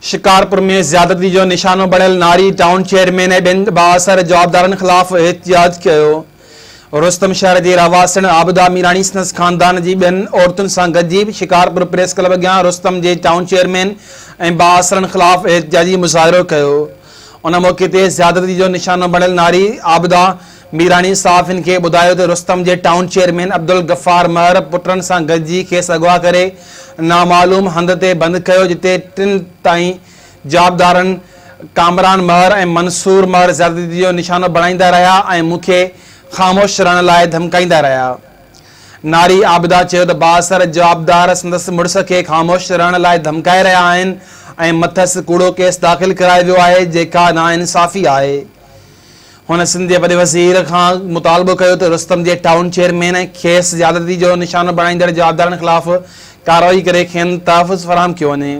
شڪارپور ۾ زيادتي جو نشانو بڻيل ناري ٽائون چيئرمين ۽ ٻين بااثر جوابدارن خلاف احتجاج ڪيو. رستم شهر جي رهواسڻ عابده ميراڻي سندس خاندان جي ٻين عورتن سان گڏجي شڪارپور پريس ڪلب اڳيان رستم جي ٽائون چيئرمين ۽ بااثرن خلاف احتجاجي مظاهرو ڪيو. ان موقعي تي زيادتي جو نشانو بڻيل ناري عابده ميراڻي صحافين کي ٻڌايو ته رستم جي ٽائون چيئرمين عبدالغفار مهر پٽن سان گڏجي کيس اغوا ڪري نامعلوم هنڌ تي بند ڪيو جتي ٽن تائين جوابدارن ڪامران مهر ۽ منصور مهر زيادتي جو نشانو بڻائيندا رهيا ۽ مون کي خاموش رهڻ لاء ڌمڪائيندا رهيا. ناري عابده چيو ته بااثر جوابدار سندس مڙس کي خاموش رهڻ لاء ڌمڪائي رهيا آهن ۽ مٿس ڪوڙو ڪيس داخل ڪرايو ويو آهي جيڪا ناانصافي آهي. هن سنڌ جي وڏي وزير کان مطالبو ڪيو ته رستم جي ٽائون چيئرمين ۽ کيس زيادتي جو نشانو بڻائيندڙ جوابدارن خلاف ڪارروائي ڪري کين تحفظ فراهم ڪيو وڃي.